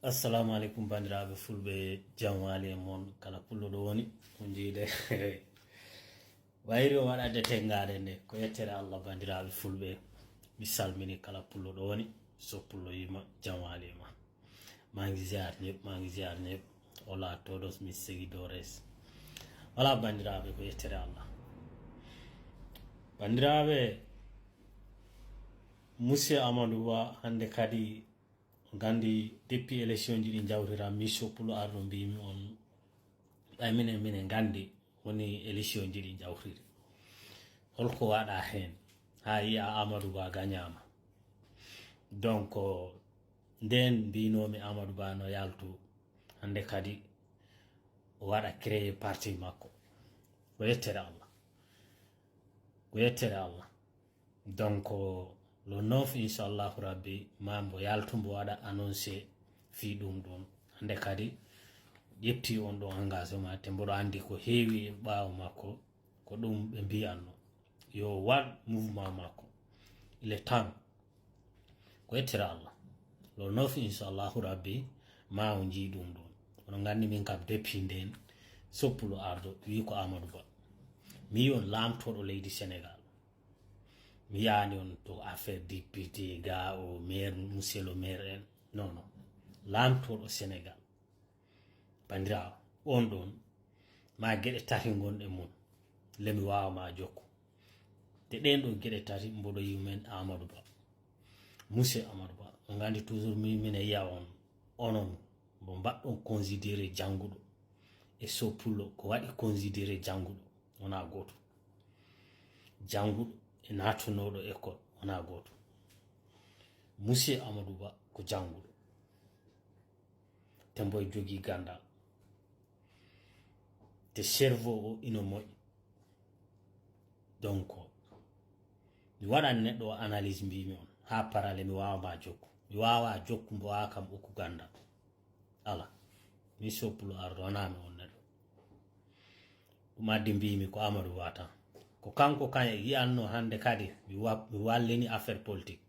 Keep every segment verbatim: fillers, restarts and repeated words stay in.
Assalamu aleykum, banndiraaɓe fulɓe, jam waali e mon kala pullo ɗo woni. On njiide wayri o waɗa de tengaade nde. Ko yettere Allah, banndiraaɓe fulɓe, mi salmini kala pullo ɗo woni. So pullo yima, jam waali e ma. Maa ngi ziar ñëpp, maa ngi ziar ñëpp. Hola a todos mis seguidores. Wala, banndiraaɓe, ko yettere Allah. Banndiraaɓe, Monsieur Amadou Ba hannde kadi, nganndi, depuis élection ji ɗi njawtira, mi so pulo arɗo mbimi on, ɓay minen minen nganndi woni élection ji ɗi njawtiri. Holko waɗa heen haa yiya Amadou Ba gañaama? Donc, nden mbinomi Amadou Ba no yaltu, hannde kadi o waɗa créer parti makko. Ko yettere Allah. Ko yettere Allah. Donc, le neuf, inchallahu rabbi, ma mbo yaltu mbo waɗa annoncé fii ɗum ɗon. Hannde kadi ƴetti on ɗo engagement, te mboɗo anndi ko heewi e ɓaawo makko, ko ɗum ɓe mbiyanno. Yo waɗ mouvement makko. Il est temps. Ko yettere Allah. Le neuf, inchallahu rabbi, ma o njii ɗum ɗon. Oɗon nganndi min kam depuis nden, so pulo arɗo, wi ko Amadou Ba. Mi yi on laamtooɗo leydi Sénégal. Mi yaani on to affaire député, ga o maire, monsieur le maire en. Non, non. Laamtooɗo Sénégal. Banndiraawo, on ɗon, ma geɗe tati ngonɗe mum. Le mi waawa ma jokku. Te ɗen ɗo geɗe tati mboɗo yi men Amadou Ba. Monsieur Amadou Ba, on nganndi toujours mi, mine yiya on, onon, mbo mbaɗɗon considéré jannguɗo e so pullo, ko waɗi considéré jannguɗo, wona gooto. Jannguɗo e naatunooɗo école, wona gooto. Monsieur Amadou Ba ko jannguɗo. Te mboy jogii ganndal. Te cerveau o ino moƴƴi. Donc, mi waɗan neɗɗo o analyse mbimi on. Haa parale mi waawa ma jokku. Mi waawa jokku mbo waawa kam okku ganndal. Ala. Mi so pulo arɗo wona mi on neɗɗo. Ɗum addi mbimi ko Amadou Ba tan. Ko kanko kan e yiyanno hannde kadi mi wa-, mi wallini affaire politique.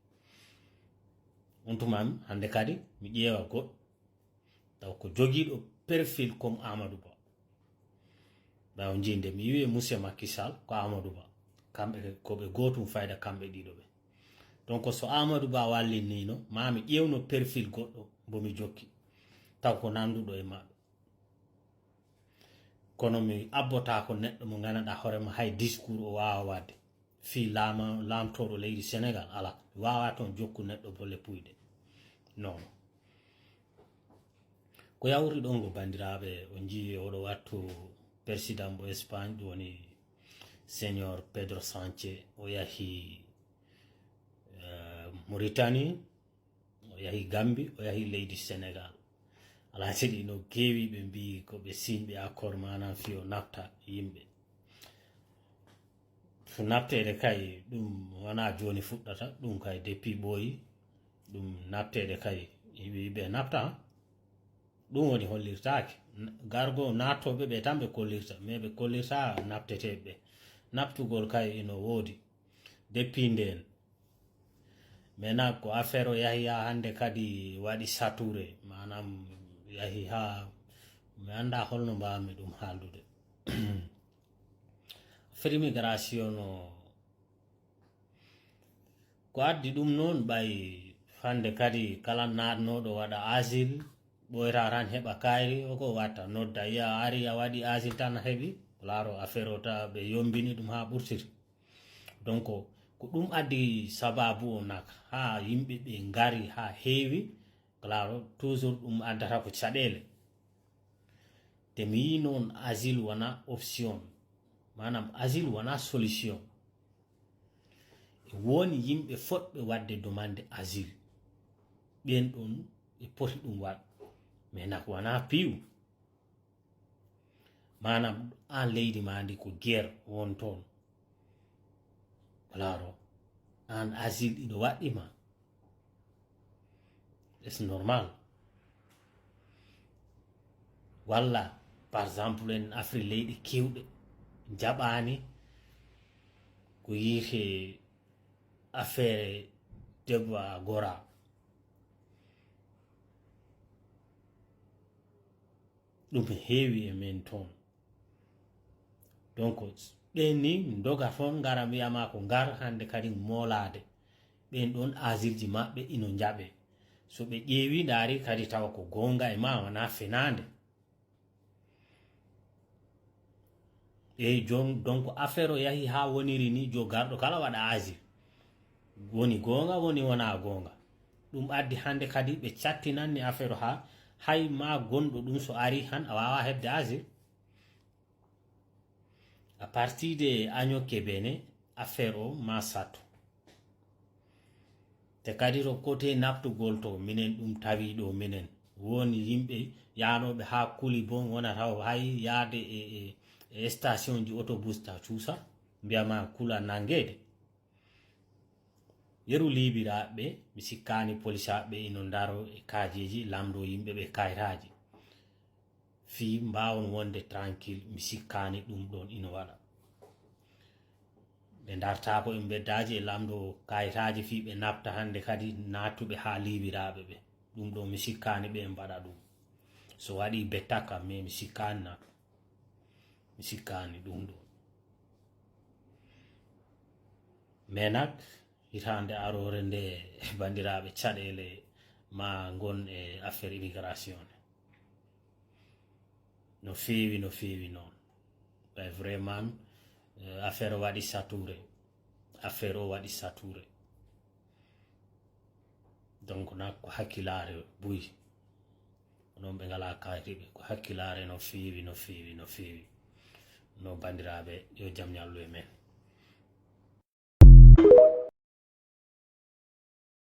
On tuma mi hannde kadi mi ƴeewa goɗɗo. Taw ko jogiiɗo perfil comme Amadou Ba. Ɓaawo njinde mi wiye monsieur Macky Sall ko Amadou Ba. Kamɓe ko ɓe gootum fayda kamɓe ɗiɗo ɓe. Donc so Amadou Ba wallinnino, ma mi ƴeewno perfil goɗɗo mbo mi jokki. Taw ko nanduɗo e maɓɓe. Kono mi abbotaako neɗɗo mo nganndanɗaa hoorema hay discours o waawa waɗde. Fii laama-, laamtooɗo leydi Sénégal, alaa. Mi waawaa toon jokku neɗɗo bolle puyɗe. Non. Ko yawri ɗon ko banndiraaɓe, o njii oɗo wattu président mo Espagne, ɗum woni Señor Pedro Sánchez, o yahi, eh, Mauritanie, o yahi Gambie, o yahi leydi Sénégal. Alaa seɗi no keewi ɓe mbii ko ɓe signɓe accord, maanaam fii o nafta yimɓe. Ko nafteede kay, ɗum wonaa jooni fuɗɗata, ɗum kay depuis ɓooyi, ɗum nafteede kay, yimɓe, yimɓe nafta, ɗum woni hollirtaake. N-, gargo naattooɓe ɓe tan ɓe kollirta, mais ɓe kollirta nafteteeɓe ɓe. Naftugol kay ino woodi. Depuis ndeen, maintenant ko affaire o yahi haa hannde kadi waɗi saturé, maanaam yahi haa mi anndaa holno mbaawmi ɗum haaldude. Affaire immigration o, ko addi ɗum noon, ɓay hannde kadi kala naatnooɗo waɗa asile, ɓooyata tan heɓa kaayri, o ko watta nodda, yiya a ari a waɗi asile tan a heɓi, laaro affaire o tawa ɓe yombini ɗum haa ɓurtiri. Donc, ko ɗum addi sababu o nak, haa yimɓe ɓe ngari haa heewi, claro, toujours ɗum addata ko caɗeele. Te mi yii noon asile wona option, maanaam asile wona solution. E woni yimɓe fotɓe waɗde demande asile, ɓeen ɗoon ɓe poti ɗum waɗ, mais nak wona piiw. Maanaam, aan leydi maa ndi ko guerre won toon. Claro, aan asile ino waɗɗi ma. C'est normal. Walla, par exemple, en Afrique, leyɗe keewɗe njaɓaani ko yiite affaire debbo a gora. Ɗum heewi e men toon. Donc ɓen ni ndoga toon ngara mbiyama ko ngar hannde kadi moolaade. Ɓen ɗon asile ji maɓɓe ino njaɓe. So ɓe ƴeewi ndaari kadi tawa ko goonga e ma wona fenaande. Eyyi, jon, donc affaire o yahi ha woniri ni, jo garɗo kala waɗa asile. Woni goonga, woni wona goonga. Ɗum addi hannde kadi ɓe cattinanni affaire o ha hay ma gonɗo ɗum so ari han a wawa heɓde asile. À partir de Agno Kebene, affaire o ma sattu. Te kadi to côté naɓtugol to, minen ɗum tawi ɗo minen. Woni yimɓe yaanooɓe haa Kuli bon, wona taw hay yaade e, e, e station ji autobus ta cuusa, mbiyama Kula nangeede. Yeru liibiraaɓe, mi sikkaani polisaaɓe ino ndaro e kaajeeji, lamndo yimɓe ɓe kayitaaji. Fii mbaawon wonde tranquille, mi sikkaani ɗum ɗon ino waɗa. Ɓe ndartaako e mbeddaaji e lamndo kayitaaji fii ɓe naɓta hannde kadi naatuɓe haa liibiraaɓe ɓe. Ɗum ɗo mi sikkaani ɓe mbaɗa ɗum. So waɗi bettakam, mais mi sikkaani na. Mi sikkaani ɗum ɗo. Mais nak, hitaande aroore nde, banndiraaɓe, caɗeele ma ngon e affaire immigration ne. No feewi, no feewi noon. Ɓay vraiment, eh, affaire o waɗi saturé. Affaire o waɗi saturé. Donc, na ko hakkilaare buy. Onon ɓe ngalaa kayri ɓe, ko hakkilaare no feewi, no feewi, no feewi. No banndiraaɓe, yo jam ñallu e men.